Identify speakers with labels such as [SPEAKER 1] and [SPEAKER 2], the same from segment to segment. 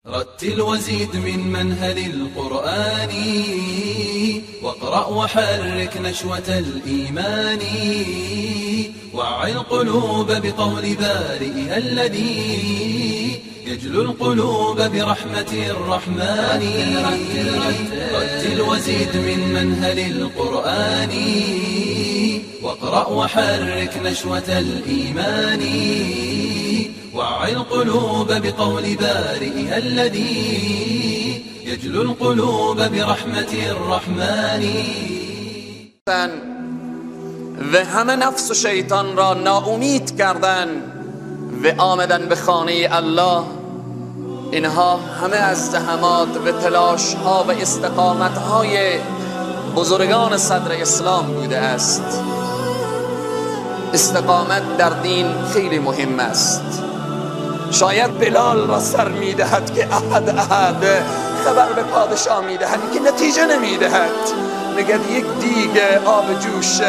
[SPEAKER 1] رتل وزيد من منهل القرآن واقرأ وحرك نشوة الإيمان وعي القلوب بقول بارئها الذي يجلو القلوب برحمة الرحمن. رتل وزيد من منهل القرآن واقرأ وحرك نشوة الإيمان وعي القلوب بقول بارئها الذي يجلو القلوب برحمة الرحمن.
[SPEAKER 2] و همه نفس و شیطان را ناامید کردن و آمدن به خانه الله. اینها همه از زحمات و تلاش ها و استقامت های بزرگان صدر اسلام بوده است. استقامت در دین خیلی مهم است. شاید بلال را سر میدهد که احد احد خبر به پادشاه میدهد که نتیجه نمیدهد. میگه یک دیگ آب جوش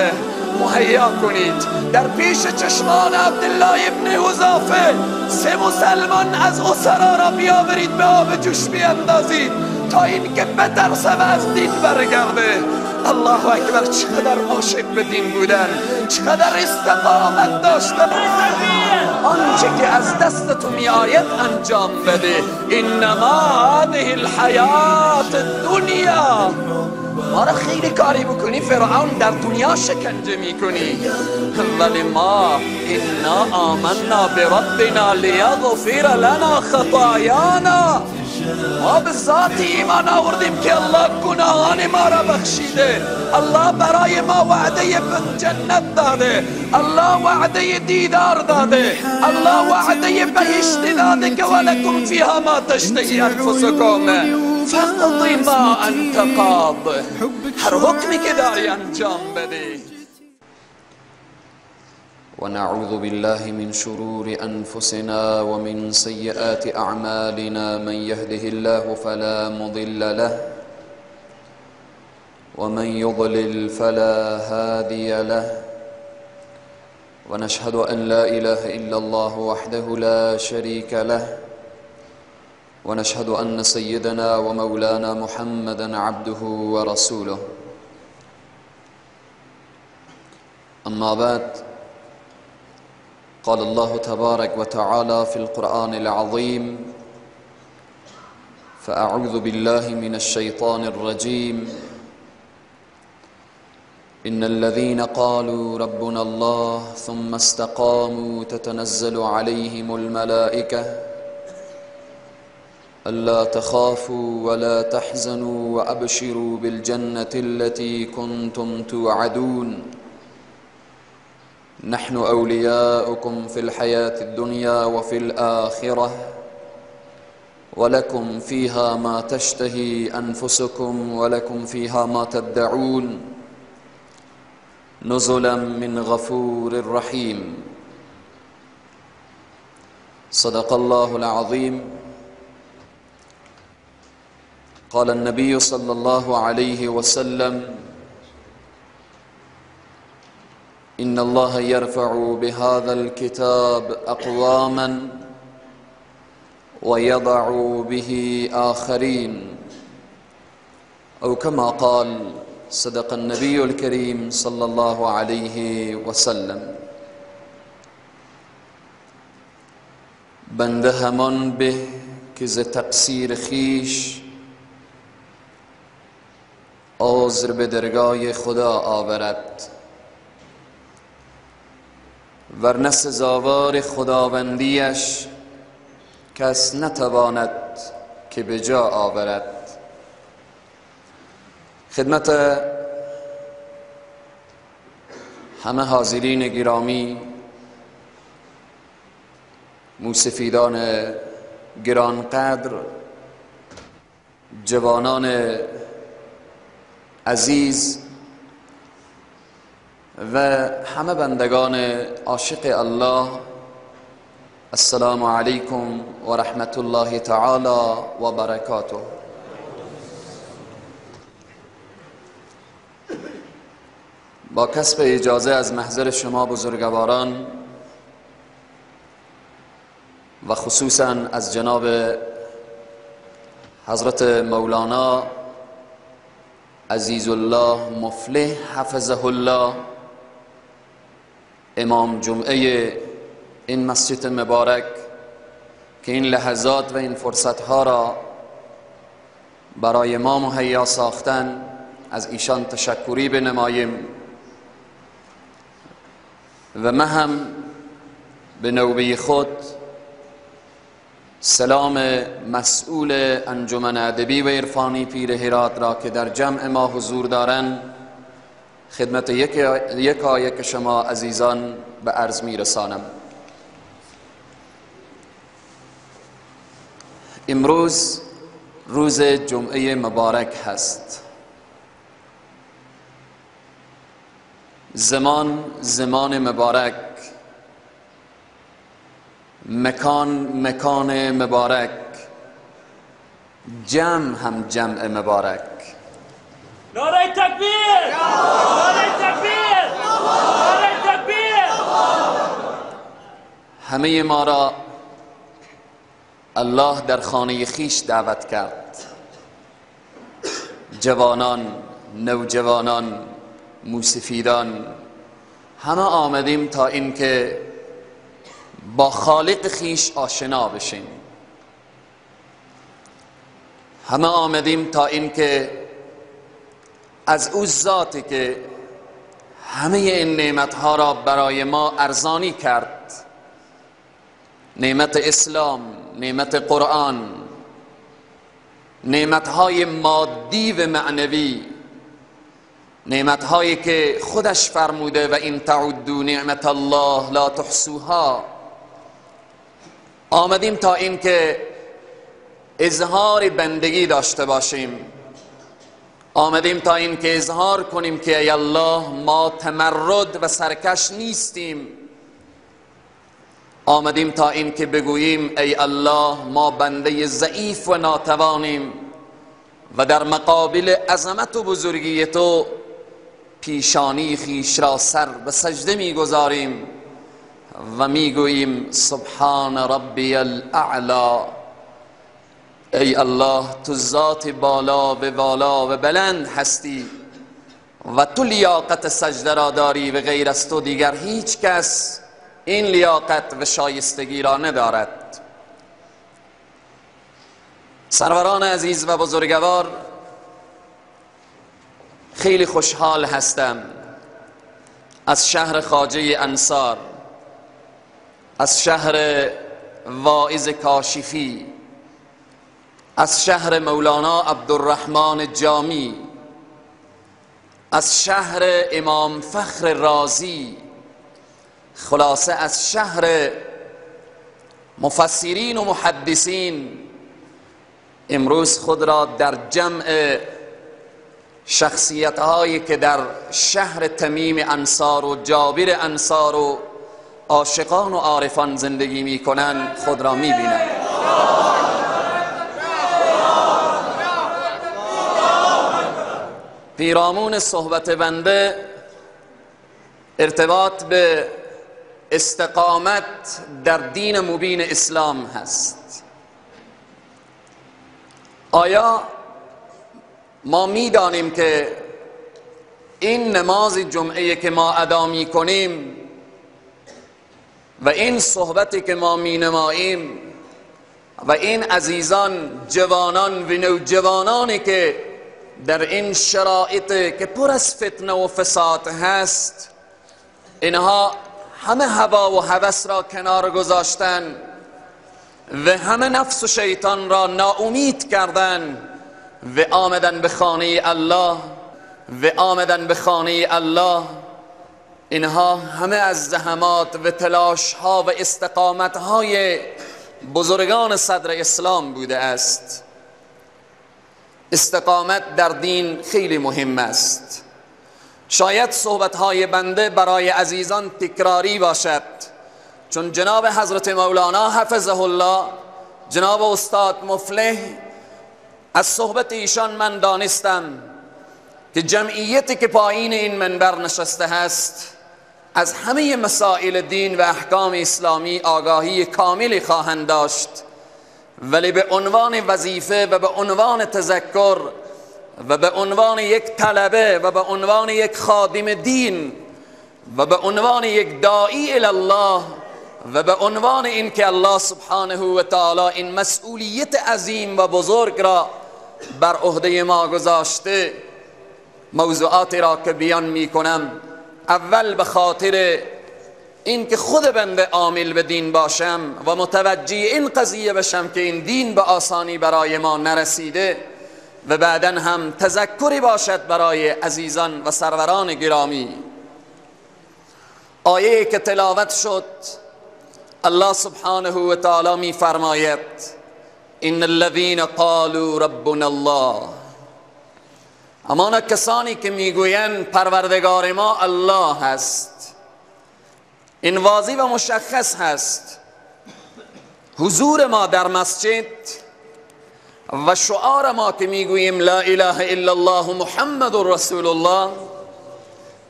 [SPEAKER 2] مهیا کنید. در پیش چشمان عبدالله ابن حذافه سه مسلمان از اسرا را بیاورید، به آب جوش بیاندازید تا اینکه بترسه و از دین برگرده. الله اکبر، چقدر عاشق به دین بودن، چقدر استقامت داشتن. آنچه که از دست تو می آید انجام بده. انما هذه الحیات الدنیا. ما را خیلی کاری بکنی فرعون در دنیا شکنجه میکنی، ولی ما انا آمنا بربنا لیغفر لنا خطایانا. ما به ذات ایمان آوردیم که الله گناهان ما را بخشیده، الله برای ما وعده جنت داده، الله وعده دیدار داده، الله وعده بهشت داده که ولکم فیها ما تشتهی انفسکم فاقض ما انت قاض. هر حکمی که داری انجام بده.
[SPEAKER 3] ونعوذ بالله من شرور أنفسنا ومن سيئات أعمالنا، من يهده الله فلا مضل له ومن يضلل فلا هادي له، ونشهد أن لا إله إلا الله وحده لا شريك له، ونشهد أن سيدنا ومولانا محمدا عبده ورسوله. أما بعد، قال الله تبارك وتعالى في القرآن العظيم: فأعوذ بالله من الشيطان الرجيم، إن الذين قالوا ربنا الله ثم استقاموا تتنزل عليهم الملائكة ألا تخافوا ولا تحزنوا وأبشروا بالجنة التي كنتم توعدون، نحن أولياؤكم في الحياة الدنيا وفي الآخرة، ولكم فيها ما تشتهي أنفسكم ولكم فيها ما تدعون، نزلا من غفور رحيم. صدق الله العظيم. قال النبي صلى الله عليه وسلم: إن الله يرفع بهذا الكتاب أقواما ويضع به آخرين، أو كما قال صدق النبي الكريم صلى الله عليه وسلم. بنده همان به که ز تقصیر خویش عذر به درگاه خدا آورد، ورنه سزاوار خداوندیش کس نتواند که به جا آورد. خدمت همه حاضرین گرامی، موسفیدان گرانقدر، جوانان عزیز و همه بندگان عاشق الله، السلام علیکم و رحمت الله تعالی و برکاته. با کسب اجازه از محضر شما بزرگواران و خصوصا از جناب حضرت مولانا عزیزالله مفلح حفظه الله، امام جمعه این مسجد مبارک که این لحظات و این فرصتها را برای ما مهیا ساختن، از ایشان تشکری بنماییم و ما هم به نوبه خود سلام مسئول انجمن ادبی و عرفانی پیر هرات را که در جمع ما حضور دارند خدمت یکایک شما عزیزان به عرض می رسانم. امروز روز جمعه مبارک هست. زمان زمان مبارک، مکان مکان مبارک، جمع هم جمع مبارک.
[SPEAKER 4] نعره تکبیر، نعره تکبیر، نعره تکبیر.
[SPEAKER 3] همه ما را الله در خانه خیش دعوت کرد. جوانان، نوجوانان، موسفیدان، همه آمدیم تا اینکه با خالق خیش آشنا بشیم. همه آمدیم تا اینکه از او ذاتی که همه این نعمتها را برای ما ارزانی کرد، نعمت اسلام، نعمت قرآن، نعمتهای مادی و معنوی، نعمتهایی که خودش فرموده و این تعدوا نعمت الله لا تحصوها. آمدیم تا اینکه اظهار بندگی داشته باشیم. آمدیم تا اینکه اظهار کنیم که ای الله ما تمرد و سرکش نیستیم. آمدیم تا اینکه بگوییم ای الله ما بنده ضعیف و ناتوانیم و در مقابل عظمت و بزرگی تو پیشانی خیش را سر به سجده میگذاریم و میگوییم سبحان ربی الاعلی. ای الله تو ذات بالا و والا و بلند هستی و تو لیاقت سجده را داری و غیر از تو دیگر هیچ کس این لیاقت و شایستگی را ندارد. سروران عزیز و بزرگوار، خیلی خوشحال هستم از شهر خواجه انصار، از شهر واعظ کاشفی، از شهر مولانا عبدالرحمن جامی، از شهر امام فخر رازی، خلاصه از شهر مفسرین و محدثین امروز خود را در جمع شخصیت هایی که در شهر تمیم انصار و جابر انصار و عاشقان و عارفان زندگی می کنند خود را می بینم. پیرامون صحبت بنده ارتباط به استقامت در دین مبین اسلام هست. آیا ما میدانیم که این نماز جمعه که ما ادا می کنیم و این صحبتی که ما می نماییم و این عزیزان جوانان و نوجوانانی که در این شرایط که پر از فتنه و فساد هست، اینها همه هوا و هوس را کنار گذاشتن و همه نفس و شیطان را ناامید کردن و آمدن به خانه الله و آمدن به خانه الله. اینها همه از زحمات و تلاش ها و استقامت های بزرگان صدر اسلام بوده است. استقامت در دین خیلی مهم است. شاید صحبت های بنده برای عزیزان تکراری باشد، چون جناب حضرت مولانا حفظه الله، جناب استاد مفلح، از صحبت ایشان من دانستم که جمعیتی که پایین این منبر نشسته است از همه مسائل دین و احکام اسلامی آگاهی کاملی خواهند داشت ولی به عنوان وظیفه و به عنوان تذکر و به عنوان یک طلبه و به عنوان یک خادم دین و به عنوان یک داعی الی الله و به عنوان اینکه الله سبحانه و تعالی این مسئولیت عظیم و بزرگ را بر عهده ما گذاشته، موضوعاتی را که بیان میکنم اول به خاطر اینکه خود بنده عامل به دین باشم و متوجه این قضیه بشم که این دین به آسانی برای ما نرسیده، و بعدا هم تذکری باشد برای عزیزان و سروران گرامی. آیه که تلاوت شد، الله سبحانه و تعالی می فرماید ان الذين قالوا ربنا الله، همانا کسانی که میگویند پروردگار ما الله هست. این واضح و مشخص هست. حضور ما در مسجد و شعار ما که میگوییم لا اله الا الله محمد رسول الله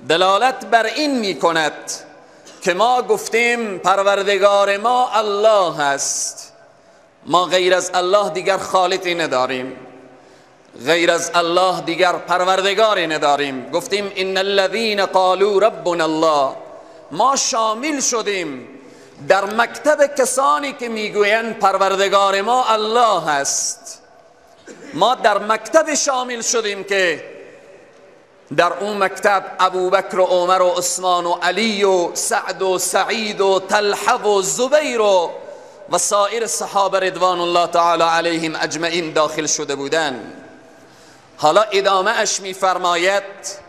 [SPEAKER 3] دلالت بر این میکند که ما گفتیم پروردگار ما الله هست، ما غیر از الله دیگر خالقی نداریم، غیر از الله دیگر پروردگاری نداریم. گفتیم ان الذين قالوا ربنا الله، ما شامل شدیم در مکتب کسانی که میگویند پروردگار ما الله هست. ما در مکتب شامل شدیم که در اون مکتب ابوبکر و عمر و عثمان و علی و سعد و سعید و طلحه و زبیر و سایر صحابه رضوان الله تعالی علیهم اجمعین داخل شده بودند. حالا ادامه اش میفرماید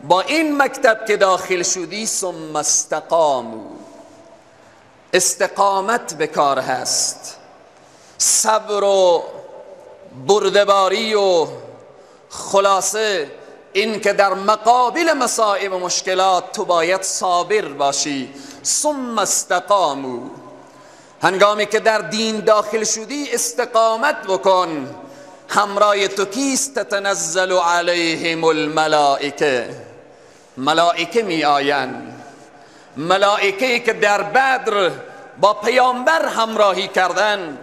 [SPEAKER 3] با این مکتب که داخل شدی ثم استقاموا، استقامت به کار هست، صبر و بردباری و خلاصه این که در مقابل مصائب و مشکلات تو باید صابر باشی. ثم استقاموا، هنگامی که در دین داخل شدی استقامت بکن. همراه تو کیست؟ تتنزل علیهم الملائکه، ملائکه می آیند، ملائکه که در بدر با پیامبر همراهی کردن،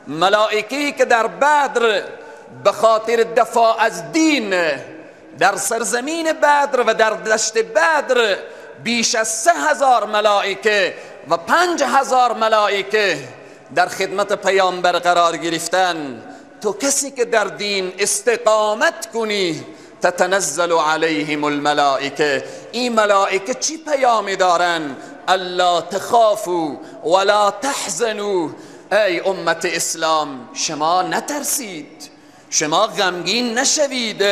[SPEAKER 3] ملائکه که در بدر به خاطر دفاع از دین در سرزمین بدر و در دشت بدر بیش از 3000 ملائکه و 5000 ملائکه در خدمت پیامبر قرار گرفتن. تو کسی که در دین استقامت کنی تتنزل علیهم الملائکه، این ملائکه چی پیامی دارن؟ الا تخافوا ولا تحزنوا، ای امت اسلام شما نترسید، شما غمگین نشوید.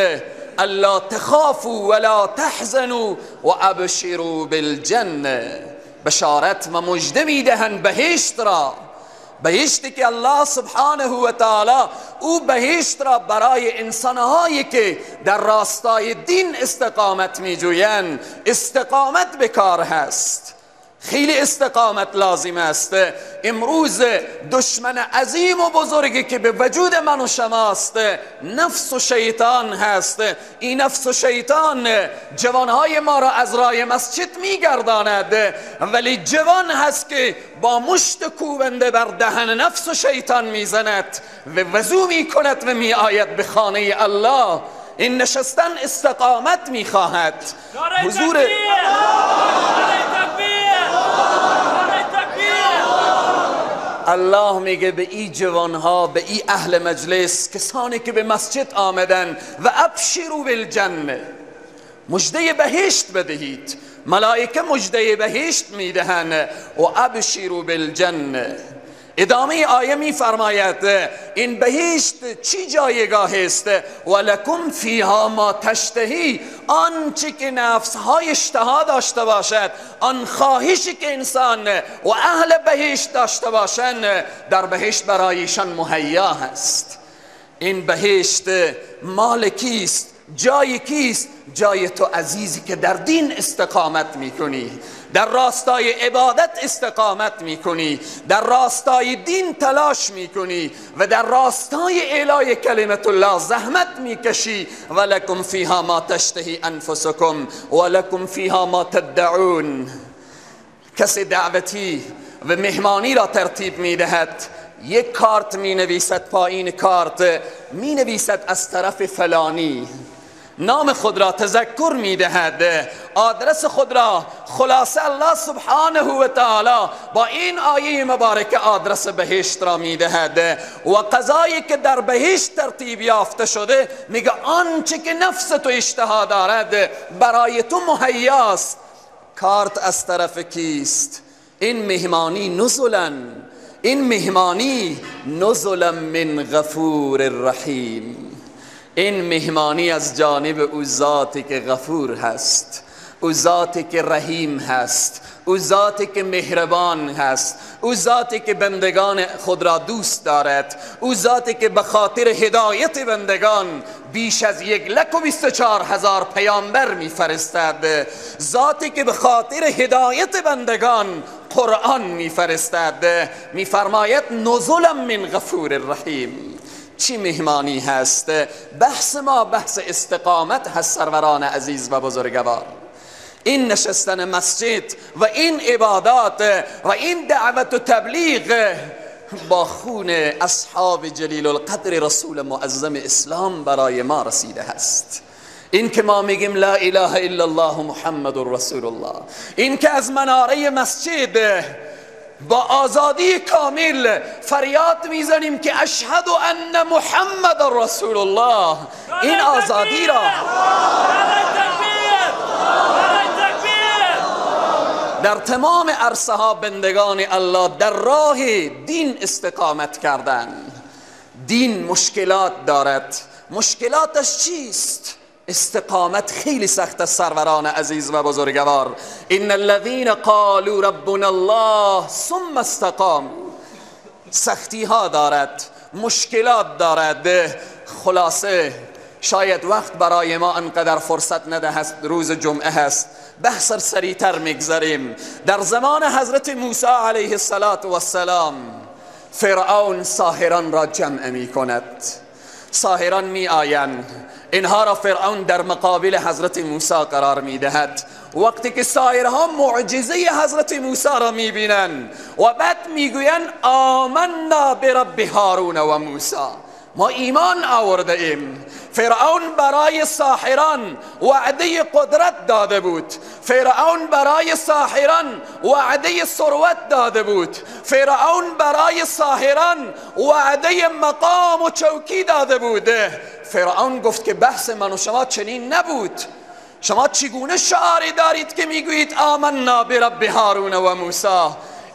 [SPEAKER 3] الا تخافوا ولا تحزنوا وابشروا بالجنه، بشارت و مژده میدهند بهشت را، بهشتی که الله سبحانه و تعالی او بهشت را برای انسانهایی که در راستای دین استقامت میجویند. استقامت به کار هست، خیلی استقامت لازم است. امروز دشمن عظیم و بزرگی که به وجود من و شماست نفس و شیطان هست. این نفس و شیطان جوانهای ما را از راه مسجد میگرداند، ولی جوان هست که با مشت کوبنده بر دهن نفس و شیطان میزند و وضو میکند و میآید به خانه الله. این نشستن استقامت میخواهد. حضور الله میگه به ای جوانها، به ای اهل مجلس، کسانی که به مسجد آمدن، و ابشروا بالجنه، مژده بهشت بدهید. ملائکه مژده بهشت میدهند. و ابشروا بالجنه. ادامه آیه میفرماید این بهشت چی جایگاه است؟ ولکم فیها ما تشتهی، آنچه که نفس های اشتها داشته باشد، آن خواهشی که انسان و اهل بهشت داشته باشند در بهشت برایشان مهیا هست. این بهشت مال کیست؟ جای کیست؟ جای تو عزیزی که در دین استقامت میکنی، در راستای عبادت استقامت میکنی، در راستای دین تلاش میکنی و در راستای اعلای کلمت الله زحمت میکشی. ولکم فیها ما تشتهی انفسکم ولکم فیها ما تدعون. کسی دعوتی و مهمانی را ترتیب میدهد، یک کارت می نویسد، پایین کارت می نویسد از طرف فلانی، نام خود را تذکر می دهد، آدرس خود را. خلاصه الله سبحانه و تعالی با این آیه مبارکه آدرس بهشت را می دهد و قضایی که در بهشت ترتیب یافته شده، میگه آنچه که نفس تو اشتها دارد برای تو مهیاست. کارت از طرف کیست؟ این مهمانی نزلا، این مهمانی نزلا من غفور الرحیم، این مهمانی از جانب او ذاتی که غفور هست، او ذاتی که رحیم هست، او ذاتی که مهربان هست، او ذاتی که بندگان خود را دوست دارد، او ذاتی که به خاطر هدایت بندگان بیش از 124,000 پیامبر میفرستد، ذاتی که به خاطر هدایت بندگان قرآن میفرستد. میفرماید نزلا من غفور الرحیم. چی مهمانی هست؟ بحث ما بحث استقامت هست سروران عزیز و بزرگوار. این نشستن مسجد و این عبادات و این دعوت و تبلیغ با خون اصحاب جلیل القدر رسول معظم اسلام برای ما رسیده هست. این که ما میگیم لا اله الا الله محمد رسول الله، این که از مناره مسجد با آزادی کامل فریاد میزنیم که اشهد ان محمد رسول الله، این آزادی را در تمام عرصه ها بندگان الله در راه دین استقامت کردند. دین مشکلات دارد، مشکلاتش چیست؟ استقامت خیلی سخت است سروران عزیز و بزرگوار. ان الذين قالوا ربنا الله ثم استقاموا، سختی ها دارد، مشکلات دارد. خلاصه شاید وقت برای ما انقدر فرصت ندهد، روز جمعه هست، بحث سریعتر میگذریم. در زمان حضرت موسی علیه السلام فرعون ساحران را جمع می کند، ساحران می آیند، اینها را فرعون در مقابل حضرت موسی قرار می دهد. وقتی که ساحرها معجزه حضرت موسی را می بینند و بعد می گویند آمنا برب هارون و موسی، ما ایمان آورده ایم. فرعون برای ساحران وعده قدرت داده بود، فرعون برای ساحران وعده ثروت داده بود، فرعون برای ساحران وعده مقام و چوکی داده بود. فرعون گفت که بحث من و شما چنین نبود، شما چگونه شعاری دارید که میگویید آمنا برب هارون و موسی؟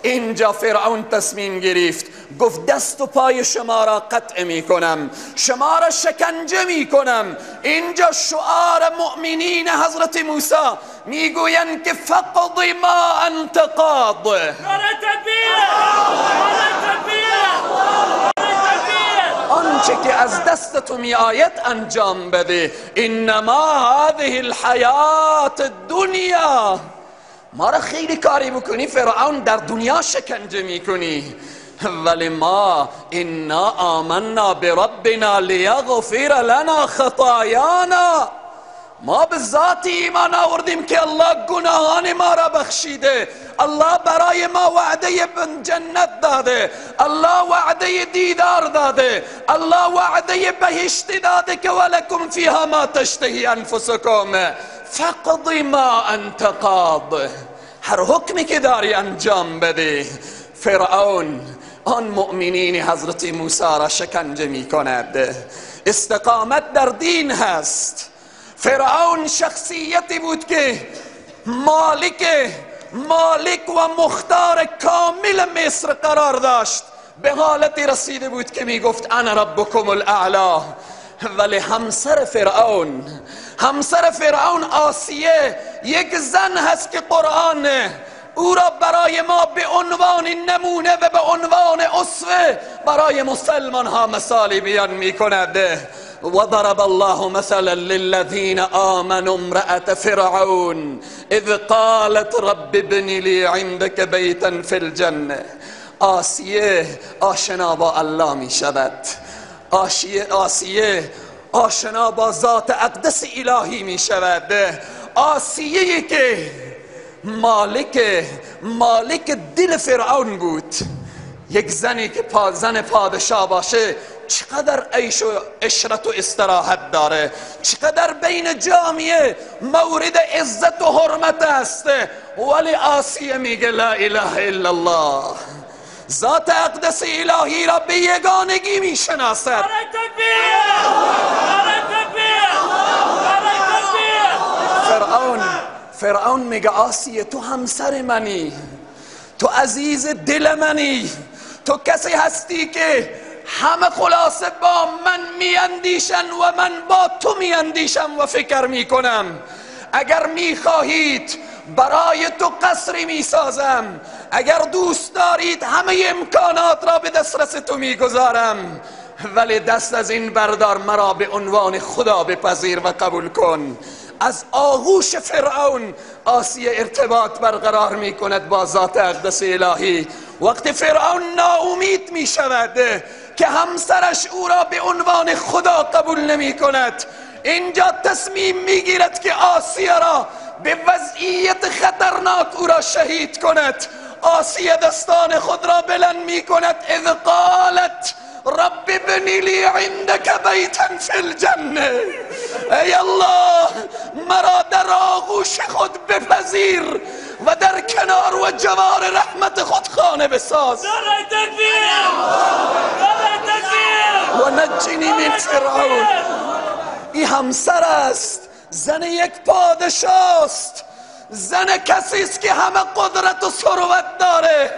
[SPEAKER 3] اینجا فرعون تصمیم گرفت، گفت دست و پای شما را قطع می کنم، شما را شکنجه می کنم. اینجا شعار مؤمنین حضرت موسی میگویند که فقض ما انت قاض. آنچه که از دست تو می آید انجام بده. انما هذه الحیات الدنیا. ما را خیلی کاری بکنی فرعون در دنیا شکنجه میکنی، ولی ما انا آمنا بربنا لیغفر لنا خطایانا، ما به ذات ایمان آوردیم که الله گناهان ما را بخشیده، الله برای ما وعده جنت داده، الله وعده دیدار داده، الله وعده بهشت داده که ولکم فیها ما تشتهی انفسکم فقض ما انت قاض. هر حکمی که داری انجام بده. فرعون آن مؤمنین حضرت موسی را شکنجه می کند. استقامت در دین هست. فرعون شخصیتی بود که مالک و مختار کامل مصر قرار داشت. به حالتی رسیده بود که می گفت انا ربکم الاعلا. ولی همسر فرعون آسیه یک زن هست که قرآن او را برای ما به عنوان نمونه و به عنوان اسوه برای مسلمان ها مثالی بیان می کند. وضرب الله مثلا للذین آمنوا امرأة فرعون اذ قالت رب ابن لي عندك بیتا فی الجنة. آسیه آشنا با الله می شود، آسیه آشنا با ذات اقدس الهی می شود. آسیه که مالک دل فرعون بود،
[SPEAKER 2] یک زنی که زن پادشاه باشه چقدر عیش و عشرت و استراحت داره، چقدر بین جامعه مورد عزت و حرمت است. ولی آسیه میگه لا اله الا الله، ذات اقدس الهی را به یگانگی میشناسد. فرعون میگه آسیه تو همسر منی، تو عزیز دل منی، تو کسی هستی که همه خلاصه با من میاندیشن و من با تو میاندیشم و فکر میکنم. اگر میخواهید برای تو قصری میسازم، اگر دوست دارید همه امکانات را به دسترس تو میگذارم، ولی دست از این بردار، مرا به عنوان خدا بپذیر و قبول کن. از آغوش فرعون آسیه ارتباط برقرار می کند با ذات اقدس الهی. وقتی فرعون ناامید می شود که همسرش او را به عنوان خدا قبول نمی کند، اینجا تصمیم می گیرد که آسیه را به وضعیت خطرناک او را شهید کند. آسیه دستان خود را بلند می کند، اذ قالت رب ابن لی عندك بیتا فی الجنه، ای الله مرا در آغوش خود بپذیر و در کنار و جوار رحمت خود خانه بساز. و نجنی من فرعون. ای همسر است، زن یک پادشاست، زن کسی است که همه قدرت و ثروت داره.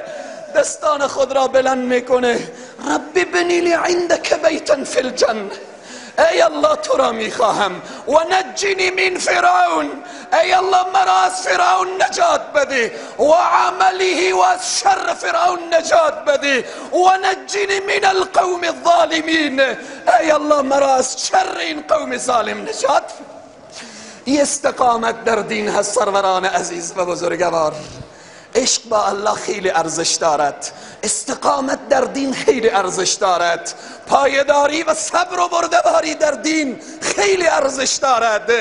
[SPEAKER 2] دستان خود را بلند میکنه، رب ابنی لی عندك بیتا فی الجنه، ای الله تو را میخواهم، و نجنی من فرعون، ای الله مرا از فرعون نجات بده، و عمله و از شر فرعون نجات بده، و نجنی من القوم الظالمین، ای الله مرا از شر این قوم ظالم نجات بده. استقامت در دین هست سروران عزیز و بزرگوار. عشق با الله خیلی ارزش دارد، استقامت در دین خیلی ارزش دارد، پایداری و صبر و بردباری در دین خیلی ارزش دارد.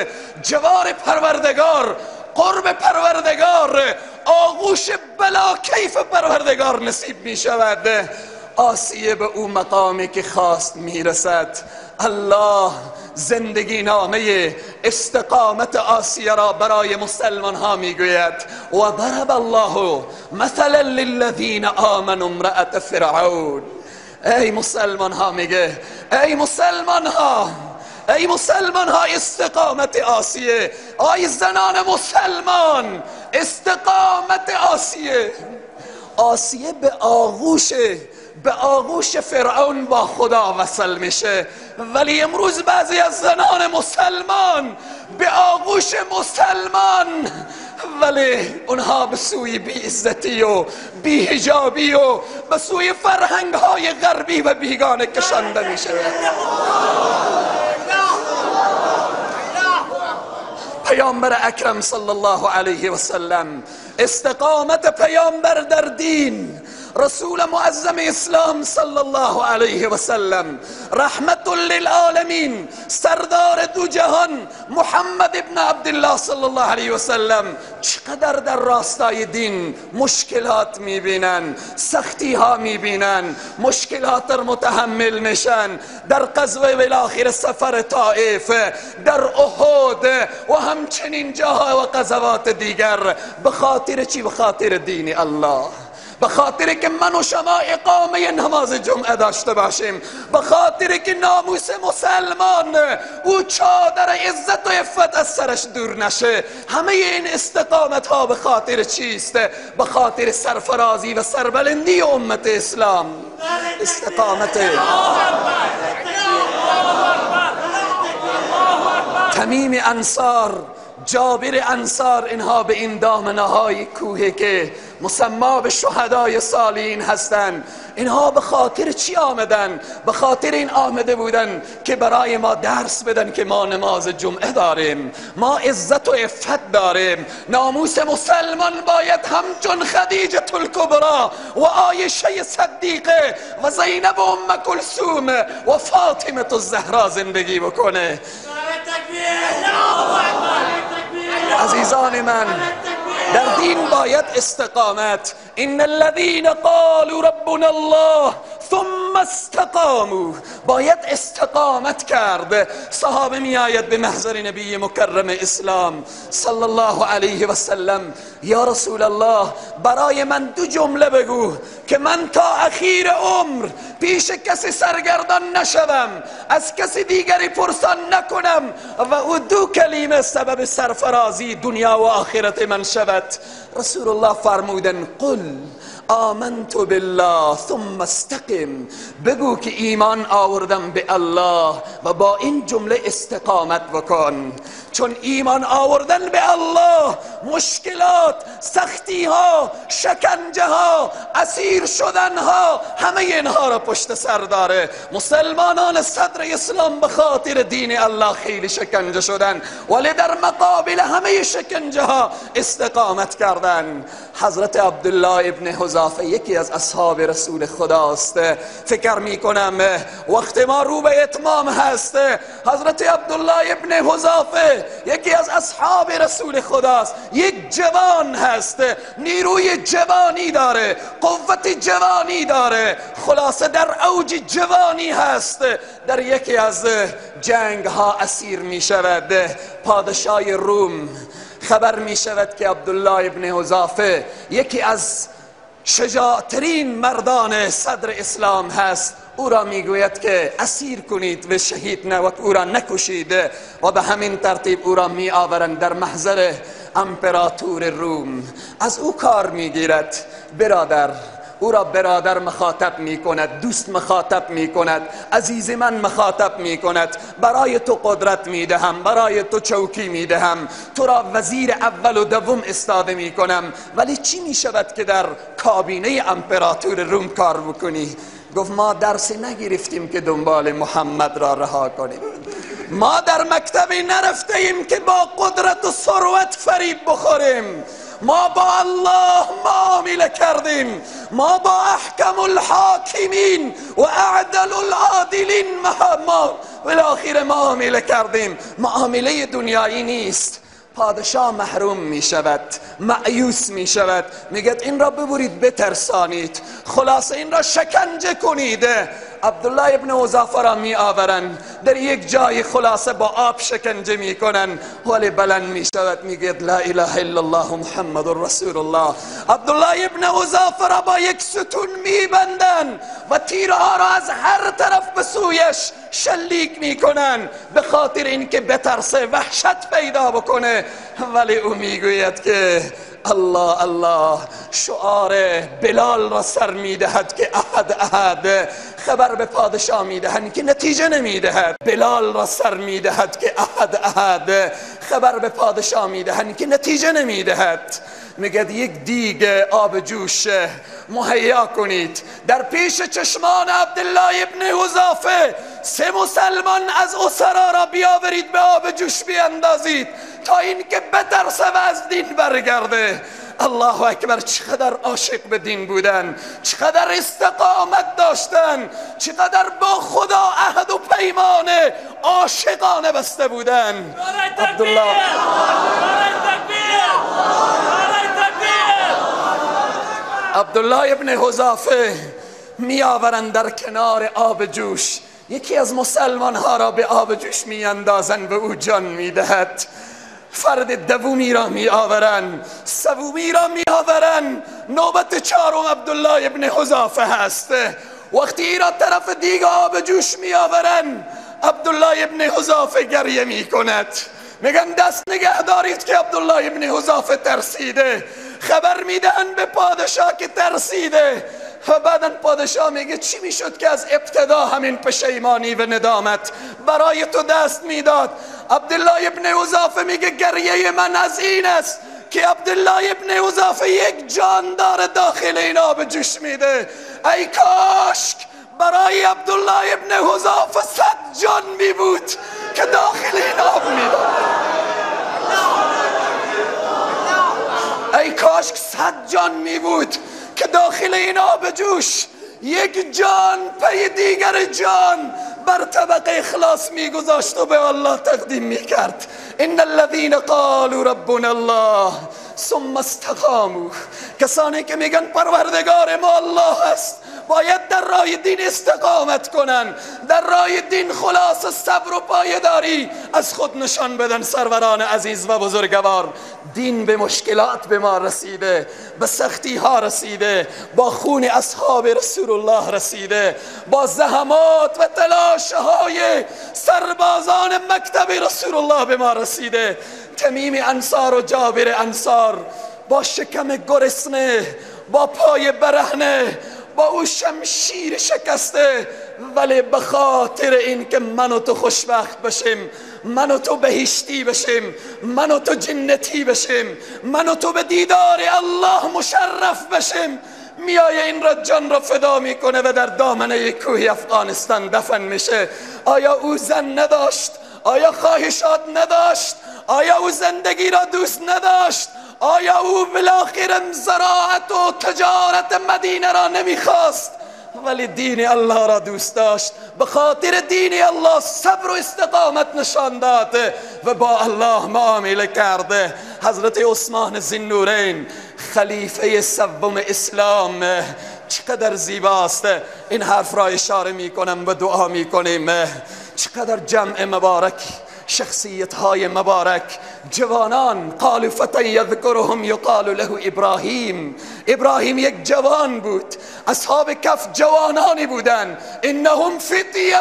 [SPEAKER 2] جوار پروردگار، قرب پروردگار، آغوش بلا کیف پروردگار نصیب می شود. آسیه به او مقامی که خواست می رسد. الله زندگی نامه استقامت آسیه را برای مسلمان ها میگوید. و ضرب الله مثلا للذین آمنوا امرأة فرعون. ای مسلمان ها، میگه ای مسلمان ها، ای مسلمان ها، استقامت آسیه، ای زنان مسلمان، استقامت آسیه. آسیه به آغوش فرعون با خدا وصل میشه، ولی امروز بعضی از زنان مسلمان به آغوش مسلمان، ولی اونها به سوی بی عزتی و بی حجابی و به سوی فرهنگ های غربی و بیگانه کشانده میشه. پیامبر اکرم صلی الله علیه و سلم، استقامت پیامبر در دین، رسول معظم اسلام صلی الله علیه و سلم، رحمت للعالمین، سردار دو جهان محمد ابن عبدالله صلی الله علیه و سلم، چقدر در راستای دین مشکلات میبینن، سختی ها میبینن، مشکلات را متحمل میشن، در غزوه بالاخره سفر طائف، در احد و همچنین جاها و غزوات دیگر، به خاطر چی؟ به خاطر دین الله، به خاطر که من و شما اقامه نماز جمعه داشته باشیم، به خاطر که ناموس مسلمان او چادر عزت و عفت از سرش دور نشه. همه این استقامت ها به خاطر چیست؟ به خاطر سرفرازی و سربلندی امت اسلام. استقامت تمیم انصار، جابر انصار، اینها به این دامنه های کوه که مسما به شهدای صالحین هستند، اینها به خاطر چی آمدن؟ به خاطر این آمده بودن که برای ما درس بدن که ما نماز جمعه داریم، ما عزت و عفت داریم، ناموس مسلمان باید همچون خدیجه الکبرا و عایشه صدیقه و زینب ام کلثوم و فاطمه الزهرا زندگی بکنه. عزیزان من، در دین باید استقامت. ان الذين قالوا ربنا الله ثم استقاموا، باید استقامت کرد. صحابه می آید به محضر نبی مکرم اسلام صلی الله علیه و سلم، یا رسول الله برای من دو جمله بگو که من تا اخیر عمر پیش کسی سرگردان نشوم، از کسی دیگری پرسان نکنم و او دو کلمه سبب سرفرازی دنیا و آخرت من شود. رسول الله فرمودن قل آمنت بالله ثم استقم، بگو که ایمان آوردم به الله و با این جمله استقامت بکن. چون ایمان آوردن به الله مشکلات، سختی ها، شکنجه ها، اسیر شدن ها، همه اینها را پشت سر داره. مسلمانان صدر اسلام به خاطر دین الله خیلی شکنجه شدن، ولی در مقابل همه شکنجه ها استقامت کردن. حضرت عبدالله ابن حذافه یکی از اصحاب رسول خداست. فکر میکنم وقت ما رو به اتمام هست. حضرت عبدالله ابن حذافه یکی از اصحاب رسول خداست، یک جوان هست، نیروی جوانی داره، قوت جوانی داره، خلاصه در اوج جوانی هست. در یکی از جنگ ها اسیر می شود. پادشاه روم خبر می شود که عبدالله ابن حذافه یکی از شجاعترین مردان صدر اسلام هست. او را میگوید که اسیر کنید و شهید نه و او را نکشید، و به همین ترتیب او را می آورند در محضر امپراتور روم. از او کار میگیرد، برادر، او را برادر مخاطب می کند، دوست مخاطب می کند، عزیز من مخاطب می کند. برای تو قدرت می دهم، برای تو چوکی می دهم، تو را وزیر اول و دوم استاده می کنم، ولی چی می شود که در کابینه امپراتور روم کار بکنی؟ گفت ما درس نگرفتیم که دنبال محمد را رها کنیم، ما در مکتبی نرفته ایم که با قدرت و ثروت فریب بخوریم، ما با الله معامله کردیم، ما با احکم الحاکمین و اعدل العادلین ما بالاخره معامله کردیم. معامله دنیایی نیست. پادشاه محروم می شود، مأیوس می شود، میگه این را ببرید بترسانید، خلاصه این را شکنجه کنید. عبدالله ابن حذافه را می آورند در یک جای، خلاصه با آب شکنجه می کنن، ولی بلند می شود میگه لا اله الا الله محمد رسول الله. عبدالله ابن حذافه را با یک ستون می بندن و تیرها را از هر طرف به سویش شلیک می کنن، به خاطر اینکه بترسه، وحشت پیدا بکنه. ولی او میگوید که الله الله، شعار بلال را سر میدهد که احد احد. خبر به پادشاه میدهند که نتیجه نمیدهد. بلال را سر میدهد که احد احد. خبر به پادشاه میدهند که نتیجه نمیدهد. میگه یک دیگ آب جوش مهیا کنید. در پیش چشمان عبدالله ابن حذافه سه مسلمان از اسرا را بیاورید، به آب جوش بیاندازید تا اینکه بترسه و از دین برگرده. الله اکبر، چقدر عاشق به دین بودن، چقدر استقامت داشتن، چقدر با خدا عهد و پیمان عاشقانه بسته بودن. عبدالله ابن حذافه می آورند در کنار آب جوش، یکی از مسلمان ها را به آب جوش می اندازند و او جان می دهد. فرد دومی را می آورند، سومی را می آورند، نوبت چهارم عبدالله ابن حذافه هست. وقتی ای را طرف دیگه آب جوش می آورند، عبدالله ابن حذافه گریه می کند. میگن دست نگه دارید که عبدالله ابن حذافه ترسیده. خبر میدهن به پادشاه که ترسیده. و بعدا پادشاه میگه چی میشد که از ابتدا همین پشیمانی و ندامت برای تو دست میداد؟ عبدالله ابن حذافه میگه گریه من از این است که عبدالله ابن حذافه یک جان داره داخل این آب جوش میده. ای کاش برای عبدالله ابن حذافه 100 جان میبود که داخل این آب میداد. ای کاش 100 جان میبود که داخل این آب جوش یک جان پی دیگر جان بر طبق اخلاص میگذاشت و به الله تقدیم میکرد. ان الذين قالوا ربنا الله ثم استقاموا. کسانی که میگن پروردگار ما الله است باید در راه دین استقامت کنن، در راه دین خلاص صبر و پایداری از خود نشان بدن. سروران عزیز و بزرگوار، دین به مشکلات به ما رسیده، به سختی ها رسیده، با خون اصحاب رسول الله رسیده، با زحمات و تلاش های سربازان مکتب رسول الله به ما رسیده. تمیم انصار و جابر انصار با شکم گرسنه، با پای برهنه، با او شمشیر شکسته، ولی به خاطر این که من و تو خوشبخت بشیم، من و تو بهشتی بشیم، من و تو جنتی بشیم، من و تو به دیدار الله مشرف بشیم، میای این را جان را فدا میکنه و در دامنه کوه افغانستان دفن میشه. آیا او زن نداشت؟ آیا خواهشات نداشت؟ آیا او زندگی را دوست نداشت؟ آیا او بالاخره زراعت و تجارت مدینه را نمیخواست؟ ولی دین الله را دوست داشت، به خاطر دین الله صبر و استقامت نشان داد و با الله معامله کرده. حضرت عثمان ذوالنورین خلیفه سوم اسلام، چقدر زیباست. این حرف را اشاره میکنم و دعا میکنیم. چقدر جمع مبارک، شخصیت های مبارک، جوانان. قالوا فتی یذکرهم یقال له ابراهیم. ابراهیم یک جوان بود، اصحاب کف جوانانی بودند. انهم فتیه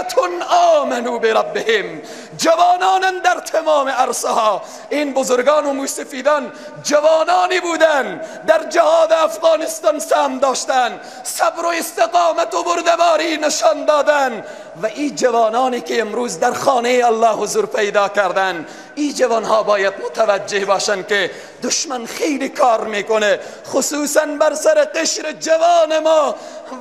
[SPEAKER 2] آمنوا بربهم، جوانان در تمام عرصه ها. این بزرگان و موسفیدان جوانانی بودند، در جهاد افغانستان سهم داشتند، صبر و استقامت و بردباری نشان دادند. و این جوانانی که امروز در خانه الله حضور پیدا کردن، این جوانها باید متوجه باشن که دشمن خیلی کار میکنه، خصوصا بر سر قشر جوان ما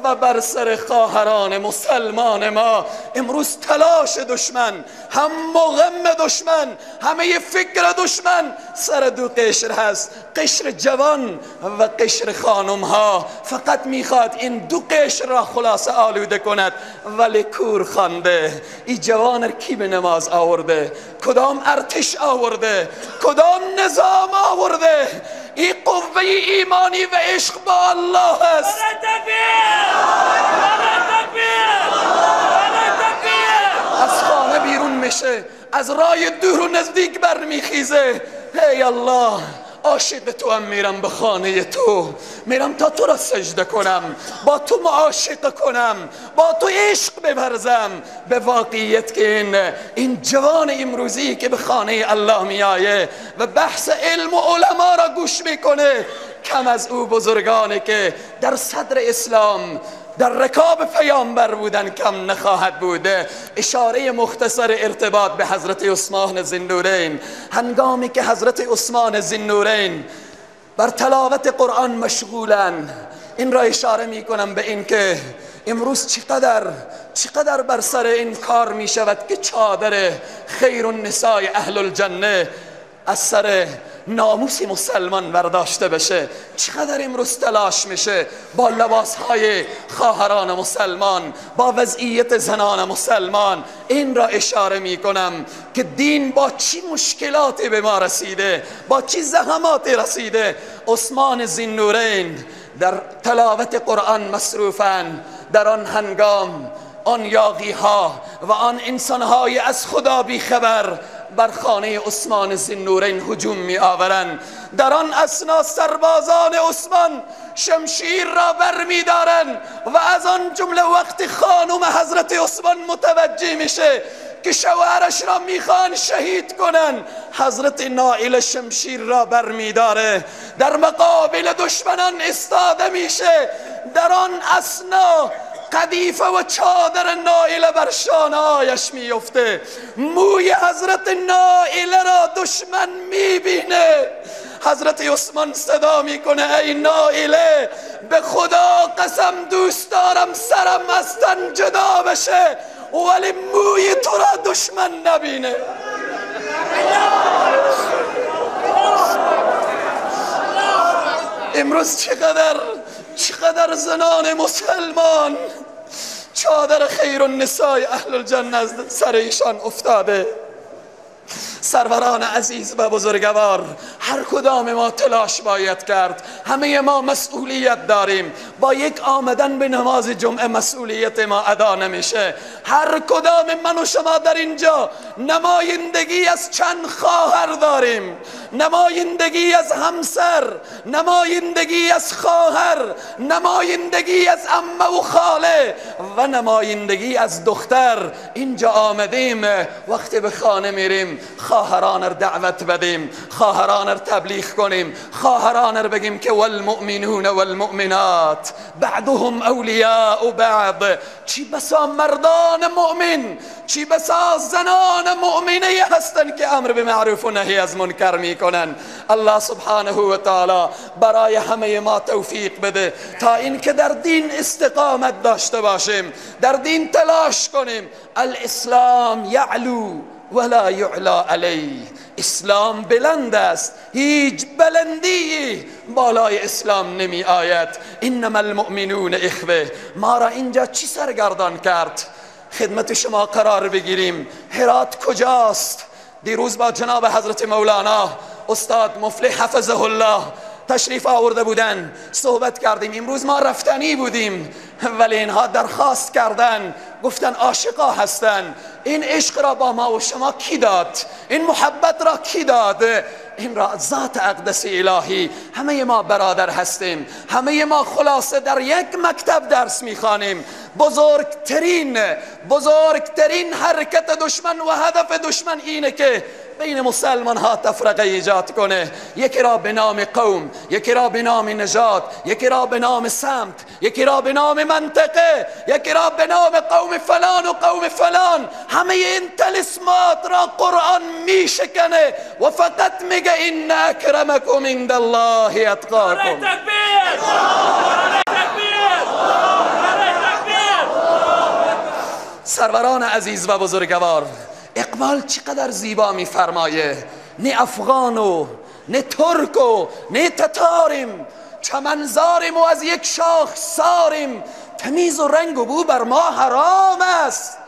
[SPEAKER 2] و بر سر خواهران مسلمان ما. امروز تلاش دشمن، هم و غم دشمن، همه فکر دشمن سر دو قشر هست، قشر جوان و قشر خانم ها. فقط میخواد این دو قشر را خلاصه آلوده کند، ولی کور خوانده. این جوان کی به نماز آورده؟ کدام ارتش آورده؟ کدام نظام آورده؟ این قوه ایمانی و عشق با الله است. از خانه بیرون میشه، از رای دور و نزدیک برمیخیزه. ای الله، عاشق تو هم میرم به خانه تو، میرم تا تو را سجده کنم، با تو معاشقه کنم، با تو عشق بورزم. به واقعیت که این جوان امروزی که به خانه الله میایه و بحث علم و علما را گوش میکنه، کم از او بزرگانه که در صدر اسلام در رکاب پیامبر بودن کم نخواهد بوده. اشاره مختصر ارتباط به حضرت عثمان ذوالنورین. هنگامی که حضرت عثمان ذوالنورین بر تلاوت قرآن مشغولن، این را اشاره میکنم به این که امروز چقدر بر سر این کار میشود که چادر خیر النساء اهل الجنه از سر ناموس مسلمان برداشته بشه. چقدر امروز تلاش میشه با لباس های خواهران مسلمان، با وضعیت زنان مسلمان. این را اشاره میکنم که دین با چی مشکلاتی به ما رسیده، با چی زحماتی رسیده. عثمان ذوالنورین در تلاوت قرآن مصروفن. در آن هنگام آن یاغی ها و آن انسان های از خدا بیخبر بر خانه عثمان ذوالنورین هجوم می آورند. در آن اثنا سربازان عثمان شمشیر را بر می دارند و از آن جمله وقت خانم حضرت عثمان متوجه میشه که شوهرش را میخوان شهید کنن، حضرت نائل شمشیر را بر می داره، در مقابل دشمنان استاده میشه. در آن اثنا قدیفه و چادر نائله بر شانه‌هایش میفته. موی حضرت نائله را دشمن میبینه. حضرت عثمان صدا میکنه ای نائله، به خدا قسم دوست دارم سرم از تن جدا بشه ولی موی تو را دشمن نبینه. امروز چقدر زنان مسلمان چادر خیر النساء اهل الجنه از سر ایشان افتاده. سروران عزیز و بزرگوار، هر کدام ما تلاش باید کرد، همه ما مسئولیت داریم. با یک آمدن به نماز جمعه مسئولیت ما ادا نمیشه. هر کدام من و شما در اینجا نمایندگی از چند خواهر داریم، نمایندگی از همسر، نمایندگی از خواهر، نمایندگی از عمه و خاله و نمایندگی از دختر. اینجا آمدیم، وقتی به خانه میریم خواهران را دعوت بدیم، خواهران را تبلیغ کنیم، خواهران را بگیم که والمؤمنون والمؤمنات بعضهم اولیاء بعض. چی بسا مردان مؤمن، چی بسا زنان مؤمنه هستند که امر به معروف و نهی از منکر میکنن. الله سبحانه و تعالی برای همه ما توفیق بده تا اینکه در دین استقامت داشته باشیم، در دین تلاش کنیم. الاسلام یعلو ولا یعلا علیه. اسلام بلند است، هیچ بلندی بالای اسلام نمی آید. انما المؤمنون اخوه. ما را اینجا چی سرگردان کرد؟ خدمت شما قرار بگیریم. هرات کجاست؟ دیروز با جناب حضرت مولانا استاد مفلح حفظه الله تشریف آورده بودن، صحبت کردیم. امروز ما رفتنی بودیم ولی اینها درخواست کردن، گفتن عاشقا هستن. این عشق را با ما و شما کی داد؟ این محبت را کی داد؟ این را ذات اقدس الهی. همه ما برادر هستیم، همه ما خلاصه در یک مکتب درس میخوانیم. بزرگترین حرکت دشمن و هدف دشمن اینه که بین مسلمان ها تفرقه ایجاد کنه. یکی را به نام قوم، یکی را به نام نژاد، یکی را به نام سمت، یکی را به نام منطقه، یکی را به نام قوم فلان و قوم فلان. همه این طلسمات را قرآن میشکنه و فقط میگه ان اکرمکم عند الله اتقاکم. سروران عزیز و بزرگوار، اقبال چقدر زیبا میفرمایه. نه افغان و نه ترک و نه تتاریم، چمنزاریم و از یک شاخ ساریم. تمیز و رنگ و بو بر ما حرام است.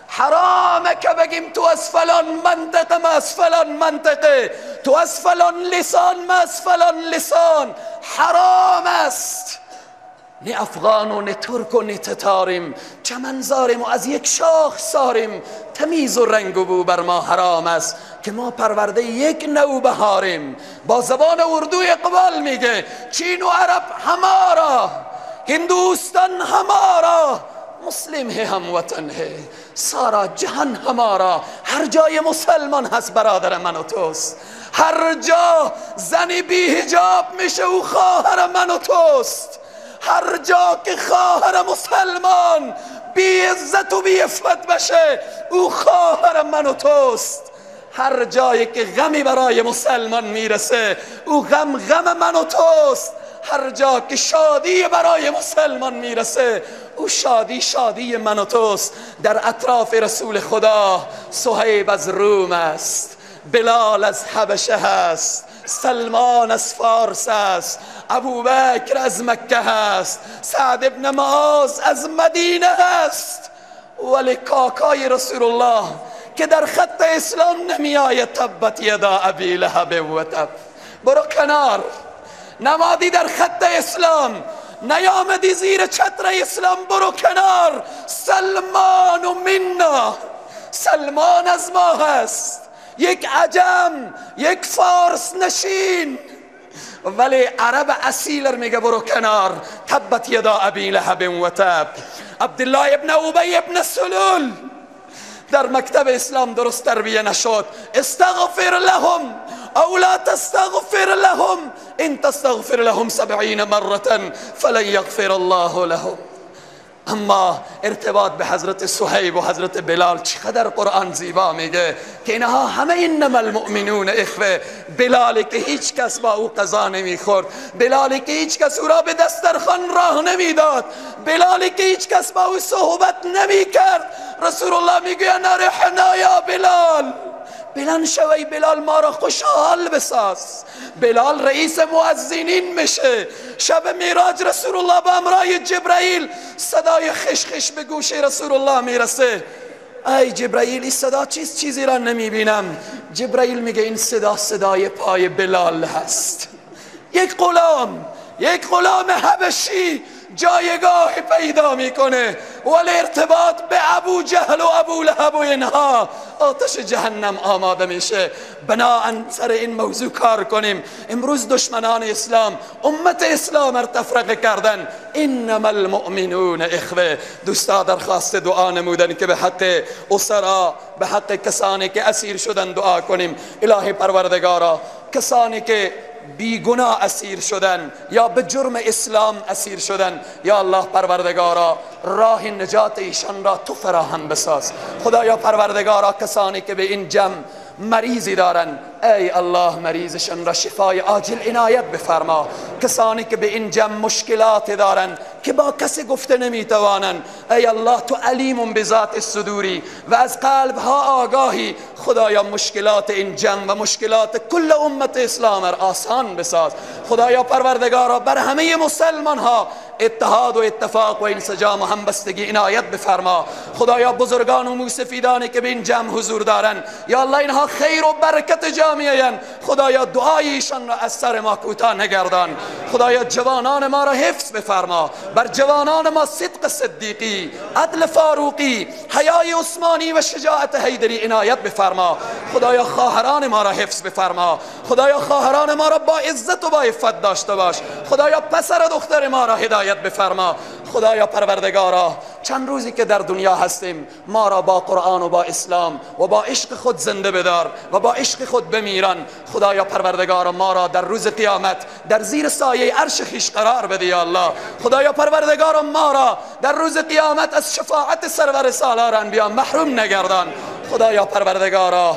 [SPEAKER 2] حرامه که بگیم تو از فلان منطقه، ما از فلان منطقه، تو از فلان لسان، ما از فلان لسان. حرام است. نه افغان و نه ترک و نه تتاریم، چمنزاریم و از یک شاخ ساریم. تمیز و رنگ و بو بر ما حرام است که ما پرورده یک نو بهاریم. با زبان اردو اقبال میگه چین و عرب همارا، هندوستان همارا، مسلم ہے هم وطن ہے، سارا جهان همارا. هر جای مسلمان هست برادر من و توست. هر جا زنی بی حجاب میشه او خواهر من و توست. هر جا که خواهر مسلمان بی عزت و بی عفت بشه او خواهر من و توست. هر جایی که غمی برای مسلمان میرسه او غم غم من و توست. هر جا که شادی برای مسلمان میرسه او شادی شادی من و توست. در اطراف رسول خدا صهیب از روم است، بلال از حبشه هست، سلمان از فارس است، ابوبکر از مکه هست، سعد ابن معاذ از مدینه هست. ولی کاکای رسول الله که در خط اسلام نمی آید، تبت یدا ابی لهب و تب. برو کنار، نمادی در خط اسلام نیامدی زیر چتر اسلام، برو کنار. سلمان و منا، سلمان از ما هست، یک عجم، یک فارس نشین، ولی عرب اصیل میگه برو کنار. تبت یدا ابی لهب و تب. عبدالله ابن ابی ابن سلول در مکتب اسلام درست تربیه نشد. استغفر لهم او لا تستغفر لهم ان تستغفر لهم 70 مرة فلن یغفر الله لهم. اما ارتباط به حضرت صهیب و حضرت بلال چقدر قرآن زیبا میگه که اینها همه انما المؤمنون اخوه. بلالی که هیچ کس با او قضا نمیخورد، بلالی که هیچ کس او را به دسترخوان راه نمیداد، بلالی که هیچ کس با او صحبت نمیکرد، رسول الله میگه نرحنا یا بلال، بلند شوی بلال، ما را خوشحال بساز. بلال رئیس مؤذنین میشه. شب میراج رسول الله با امرای جبرائیل صدای خشخش به گوش رسول الله میرسه. ای جبرائیل این صدا چیست؟ چیزی را نمیبینم. جبرائیل میگه این صدا صدای پای بلال هست. یک غلام حبشی جایگاه پیدا میکنه، ولی ارتباط به ابو جهل و ابو لهب و اینها آتش جهنم آماده میشه. بناهن سر این موضوع کار کنیم. امروز دشمنان اسلام امت اسلام را تفرقه کردن. انما المؤمنون اخوه. دوستا درخواست دعا نمودن که به حق اسرا، به حق کسانی که اسیر شدن دعا کنیم. الهی پروردگارا، کسانی که بیگناه اسیر شدن یا به جرم اسلام اسیر شدن، یا الله پروردگارا راه نجات ایشان را تو فراهم بساز. خدایا پروردگارا کسانی که به این جمع مریضی دارن، ای الله مریضشان را شفای عاجل عنایت بفرما. کسانی که به این جمع مشکلات دارن که با کسی گفته نمیتوانن، ای الله تو علیم بذات الصدوری و از قلب ها آگاهی. خدایا مشکلات این جمع و مشکلات کل امت اسلام را آسان بساز. خدایا پروردگارا بر همه مسلمان ها اتحاد و اتفاق و انسجام و همبستگی عنایت بفرما. خدایا بزرگان و موسفیدانی که به این جمع حضور دارن، یا الله اینها خیر و برکت جامعه، خدایا دعای ایشان را از سر ما کوتاه نگردان. خدایا جوانان ما را حفظ بفرما. بر جوانان ما صدق صدیقی، عدل فاروقی، حیای عثمانی و شجاعت حیدری عنایت بفرما. خدایا خواهران ما را حفظ بفرما. خدایا خواهران ما را با عزت و با عفت داشته باش. خدایا پسر و دختر ما را هدایت بفرما. خدایا پروردگارا چند روزی که در دنیا هستیم ما را با قرآن و با اسلام و با عشق خود زنده بدار و با عشق خود بمیران. خدایا پروردگارا ما را در روز قیامت در زیر سایه عرش خویش قرار بده یا الله. خدایا پروردگارا ما را در روز قیامت از شفاعت سرور سالار انبیا محروم نگردان. خدایا پروردگارا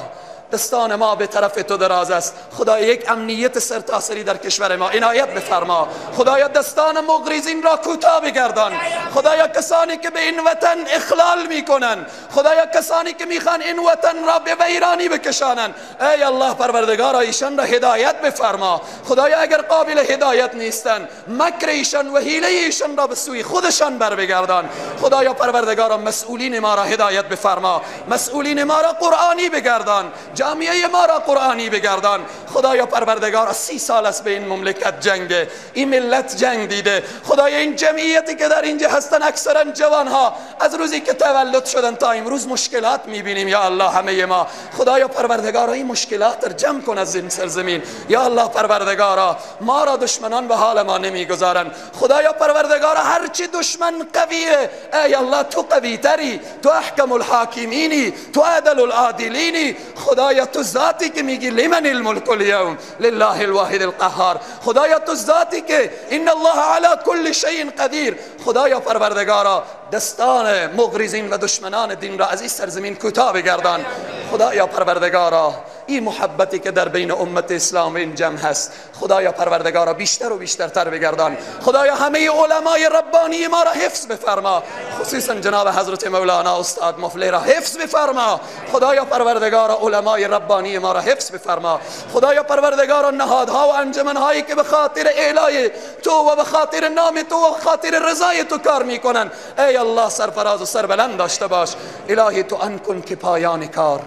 [SPEAKER 2] دستان ما به طرف تو دراز است. خدایا یک امنیت سرتاسری در کشور ما عنایت بفرما. خدایا دستان مغرضین را کوتاه بگردان. خدایا کسانی که به این وطن اخلال میکنن، خدایا کسانی که میخوان این وطن را به ویرانی بکشانن، ای الله پروردگارا ایشان را هدایت بفرما. خدایا اگر قابل هدایت نیستن، مکر ایشان و حیله ایشان را به سوی خودشان بر بگردان. خدایا پروردگارا مسئولین ما را هدایت بفرما. مسئولین ما را قرآنی بگردان. جامعه ما را قرآنی بگردان. خدایا پروردگارا 30 سال است به این مملکت جنگه، این ملت جنگ دیده. خدایا این جمعیتی که در اینجا هستن اکثرا جوانها از روزی که تولد شدن تا امروز مشکلات میبینیم یا الله همه ما. خدایا پروردگارا این مشکلات را جمع کن از این سرزمین یا الله پروردگارا. ما را دشمنان به حال ما نمیگذارن. خدایا پروردگارا هرچی دشمن قویه، ای الله تو قوی تری، تو احکم الحاکمینی، تو عدل العادلینی. خدایا تو ذاتی که میگی لمن الملک اليوم لله الواحد القهار. خدایا تو ذاتی که ان الله علی کل شیء قدیر. خدایا پروردگارا دستان مغرضین و دشمنان دین را از این سرزمین کوتاه بگردان. خدایا پروردگارا این محبتی که در بین امت اسلام این جمع هست، خدایا پروردگارا بیشتر و بیشتر تر بگردان. خدایا همه علمای ربانی ما را حفظ بفرما، خصوصا جناب حضرت مولانا استاد مفلح را حفظ بفرما. خدایا پروردگارا علمای ربانی ما را حفظ بفرما. خدایا پروردگارا نهادها و انجمنهایی که به خاطر اعلای تو و به خاطر نام تو و به خاطر رضای تو کار میکنن، ای الله سرفراز و سربلند داشته باش. الهی تو آن کن که پایان کار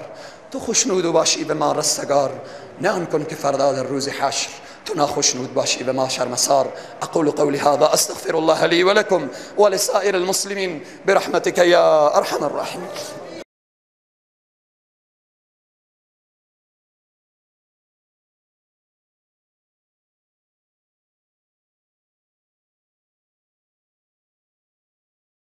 [SPEAKER 2] تو خوشنود باشی به ما رستگار، نه آن کن که فردا در روز حشر تو ناخشنود باشی به ما شرمسار. اقول قولي هذا استغفر الله لي ولكم ولسائر المسلمين برحمتك يا ارحم الراحمين.